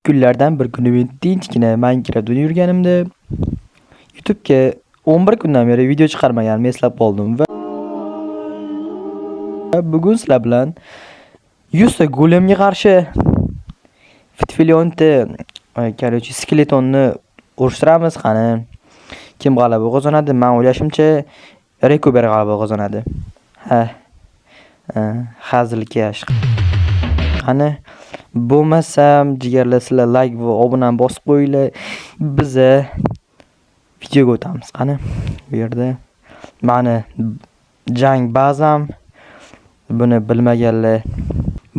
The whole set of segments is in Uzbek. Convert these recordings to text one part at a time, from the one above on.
Kunlardan bir kuni men tinchgina Minecraft o'ynab yurganimda YouTube'ga 11 kundan beri video chiqarmaganimni eslab qoldim va bugun sizlar bilan 100 ta golemga qarshi Fitfilionte, короче, skeletonni urushtiramiz. Qani kim g'alaba qozonadi? Men o'ylashimcha, Rekuber g'alaba qozonadi. Ha. Hazilkash. Qani bo'lmasam jigarlar, sizlar like va obunani bosib qo'yinglar. Biza videoga o'tamiz. Qani bu yerda mani jang bazam, buni bilmaganlar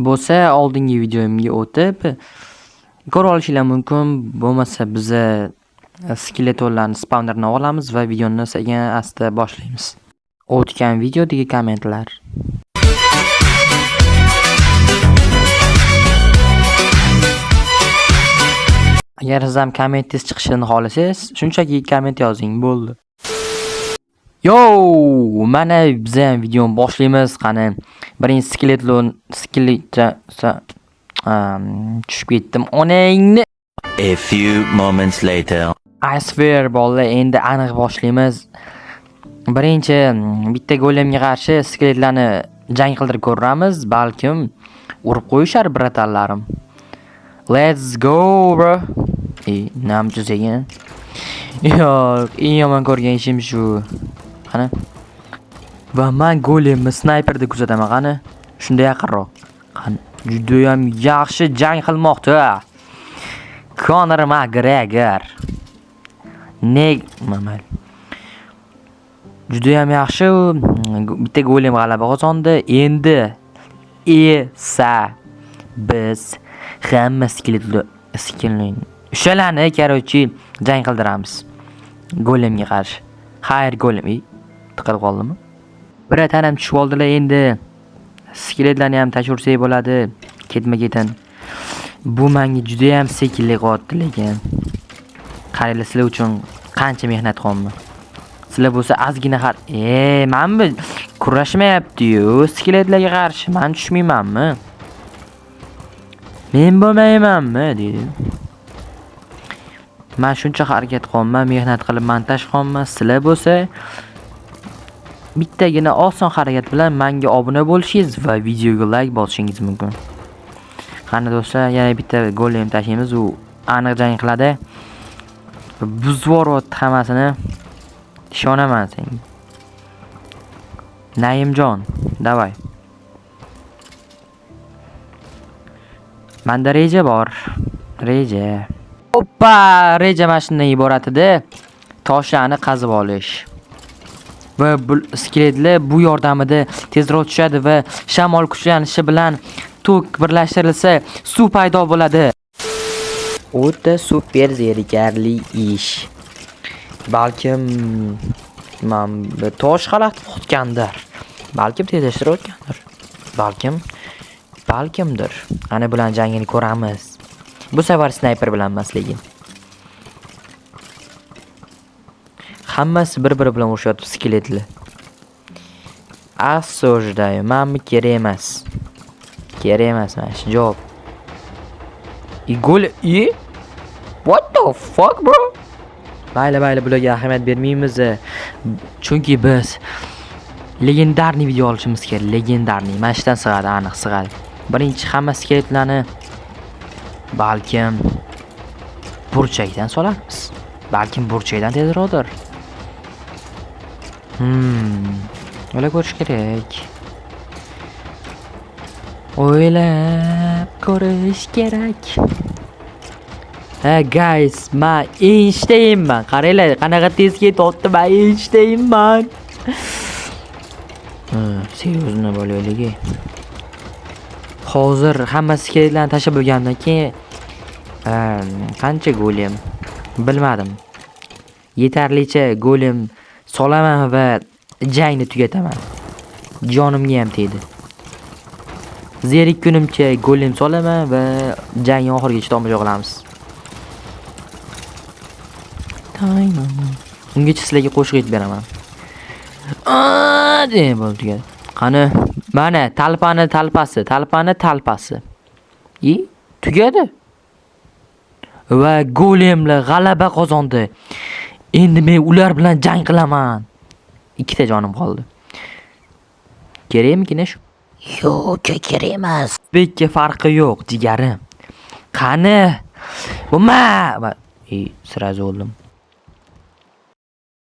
bo'lsa, oldingi videomga o'tib ko'ra olishinglar mumkin. Bo'lmasa biza skeletonlarni spawnerini olamiz va videoni sekin asta boshlaymiz. O'tgan videodagi kommentlar. Agar siz ham kommentingiz chiqishini xohlasangiz, shunchaki komment yozing, bo'ldi. Yo, mana biz ham videoni boshlaymiz. Qani, birinchi skeleton tushib ketdim. Onangni. A few moments later. I swear, bolalar, endi aniq boshlaymiz. Birinchi bitta golemga qarshi skeletlarni jang qildirib ko'ramiz, balkim urib qo'yishar bratanlarim. Let's go, bro. Ey, namchi sekin. Yo'q, eng yomon ko'rgan ishim shu. Qani? Va men golemni snayperda kuzataman, qani? Shunda yaqinroq. Qani, juda ham yaxshi jang qilmoqda. Conor McGregor. Mayli. Juda ham yaxshi, bitta golem g'alaba qozondi. Endi esa biz hamma skeletlar o'shalarni, короче, jang qildiramiz. Golemga qarshi. Xayr, golem. Tiqilib qoldimi? Bratanam tushib oldilar endi. Skeletlarni ham tashursak bo'ladi. Ketma-ketin. Bu menga juda ham sekinlik qilyapti lekin. Qaranglar, sizlar uchun qancha mehnat qilyapman. Sizlar bo'lsa ozgina har mana bu kurashmayapti-yu skeletlarga qarshi. Men tushmaymanmi? Men bo'lmaymanmi deydi. Men shuncha harakat qilyapman, mehnat qilib montaj qilyapman. Sizlar bo'lsa bittagina oson harakat bilan menga obuna bo'lishingiz va videoga like bosishingiz mumkin. Qani do'stlar, yana bitta golem tashlaymiz, u aniq jang qiladi. Buzib yuboryapti hammasini. Ishonaman senga. Naimjon, davay. Menda reja bor. Reja. Oppa, reja mana shundan iborat edi. Toshlarni qazib olish. Va bu skeletlar bu yordamida tezroq tushadi va shamol kuchlanishi bilan tok birlashtirilsa, suv paydo bo'ladi. O'ta super zerikarli ish. Balkim man tosh xalaqit qilayotgandir. Balkim tezlashtirayotgandir. Balkimdir. Ana bilan jangini ko'ramiz. Bu safar snayper bilan emas lekin. Hammasi bir-biri bilan urushyapti skeletlar. Осуждаю, mana kerak emas. Kerak emas mana shu javob. Gol What the fuck, bro? Mayli, mayli, bularga ahamiyat bermaymiz. Chunki biz legendarniy video olishimiz kerak, legendarniy. Mana shundan sig'adi, aniq sig'adi. Birinchi hamma skeletlarni balkim burchakdan solarmiz. Balkim burchakdan tezroqdir. O'ylab ko'rish kerak. O'ylab ko'rish kerak. Ha, guys, men Einsteinman. Qaranglar, qanaqa tez ketyapti, men Einsteinman. Seriyozini bo'laylik. Hozir hamma skeletlarni tashlab bo'lgandan keyin qancha golem bilmadim. Yetarlicha golem solaman va jangni tugataman. Jonimga ham tegdi. Zerikkunimcha golem solaman va jangni oxirigacha tomosha qilamiz. Ungacha sizlarga qo'shiq aytib beraman. Deb bo'ldi, tugadi. Qani, mana talpani talpasi, talpani talpasi. Tugadi. Va golemlar g'alaba qozondi. Endi men ular bilan jang qilaman. Ikkita jonim qoldi. Kerakmikin shu? Yo'q, kerak emas. Bekka farqi yo'q, jigarim. Qani? Nima? Va, сразу o'ldim.